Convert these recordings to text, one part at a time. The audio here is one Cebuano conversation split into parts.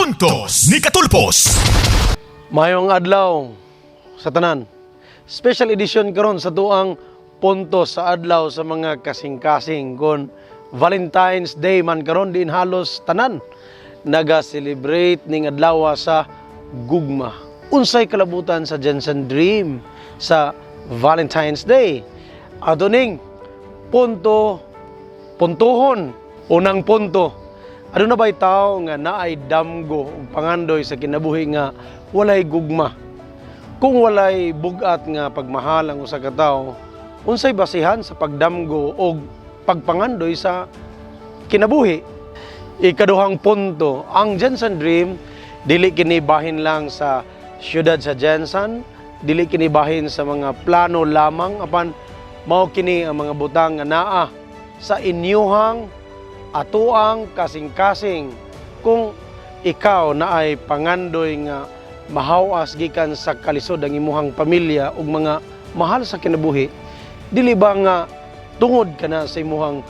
Puntos ni Katulpos. Maayong adlaw sa tanan. Special edition karon sa atuang Punto sa Adlaw sa mga kasing-kasing kon Valentine's Day man karon, diin halos tanan naga-celebrate ning adlaw sa gugma. Unsay kalabutan sa GenSan Dream sa Valentine's Day? Ato ning punto puntuhon. Unang punto: aduna ba'y tao nga naay damgo ug pangandoy sa kinabuhi nga walay gugma? Kung walay bugat nga pagmahal ang usa ka tawo, unsay basihan sa pagdamgo og pagpangandoy sa kinabuhi? Ikaduhang punto, ang GenSan Dream dili kini bahin lang sa siyudad sa GenSan, dili kini bahin sa mga plano lamang, apan mao kini ang mga butang nga naa sa inyuhang atuang kasing-kasing. Kung ikaw naay pangandoy nga mahawas gikan sa kalisod ang imuhang pamilya ug mga mahal sa kinabuhi, dili ba nga tungod kana sa imuhang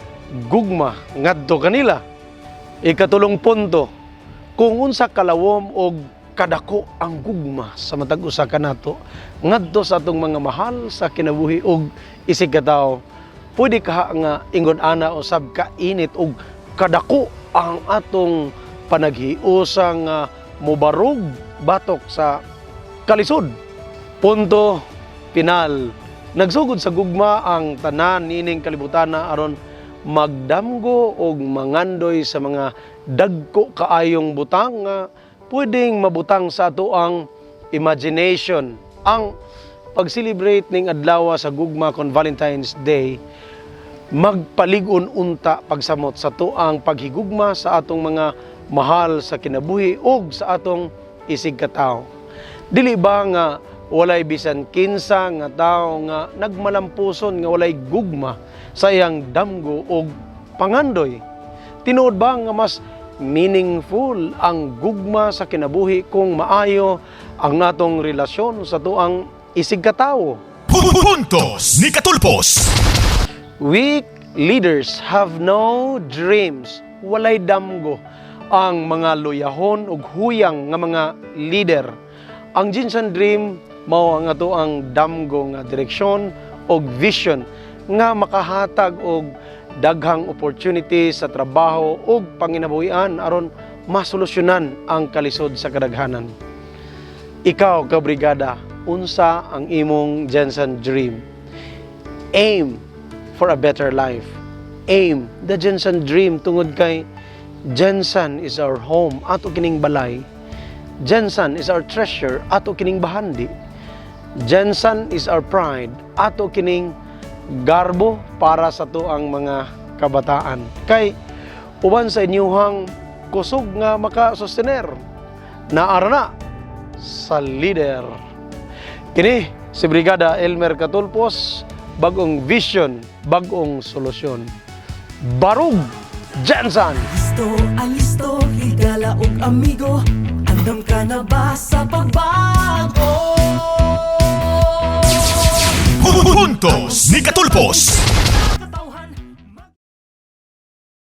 gugma ngadto kanila? Ikatulong punto, kung unsa kalawom og kadako ang gugma sa matag usa kanato ngadto sa atong mga mahal sa kinabuhi ug isig katawo, pwede kaha nga ingon ana usab kainit og kadako ang atong panaghiusa nga mobarog batok sa kalisod? Punto pinal. Nagsugod sa gugma ang tanan niining kalibutan aron magdamgo og mangandoy sa mga dagko kaayong butang nga pwedeng mabutang sa ato ang imagination. Ang pag-celebrate ning adlaw sa gugma kon Valentine's Day, magpalig-on unta pagsamot sa atuang paghigugma sa atong mga mahal sa kinabuhi ug sa atong isig katawo. Dili ba nga walay bisan kinsa nga tawo nga nagmalampuson nga walay gugma sa iyang damgo ug pangandoy? Tinuod ba nga mas meaningful ang gugma sa kinabuhi kung maayo ang atong relasyon sa atuang isig katawo? Puntos ni Katulpos. Weak leaders have no dreams. Walay damgo ang mga luyahon ug huyang nga mga leader. Ang GenSan Dream mao ang ato ang damgo nga direksyon ug vision nga makahatag og daghang opportunities sa trabaho ug panginabuhian aron masolusyonan ang kalisod sa kadaghanan. Ikaw, kabrigada, unsa ang imong GenSan Dream? Aim for a better life. Aim the GenSan Dream tungod kay GenSan is our home, ato kining balay. GenSan is our treasure, ato kining bahandi. GenSan is our pride, ato kining garbo para sa atuang mga kabataan. Kay uban sa inyuhang kusog nga makasustener, naara na sa leader. Kini si Brigada Elmer Katulpos, bagong vision, bagong solusyon. Barug GenSan! Listo, alisto, higala og amigo. Andam ka na ba sa pagbago? Puntos ni Katulpos.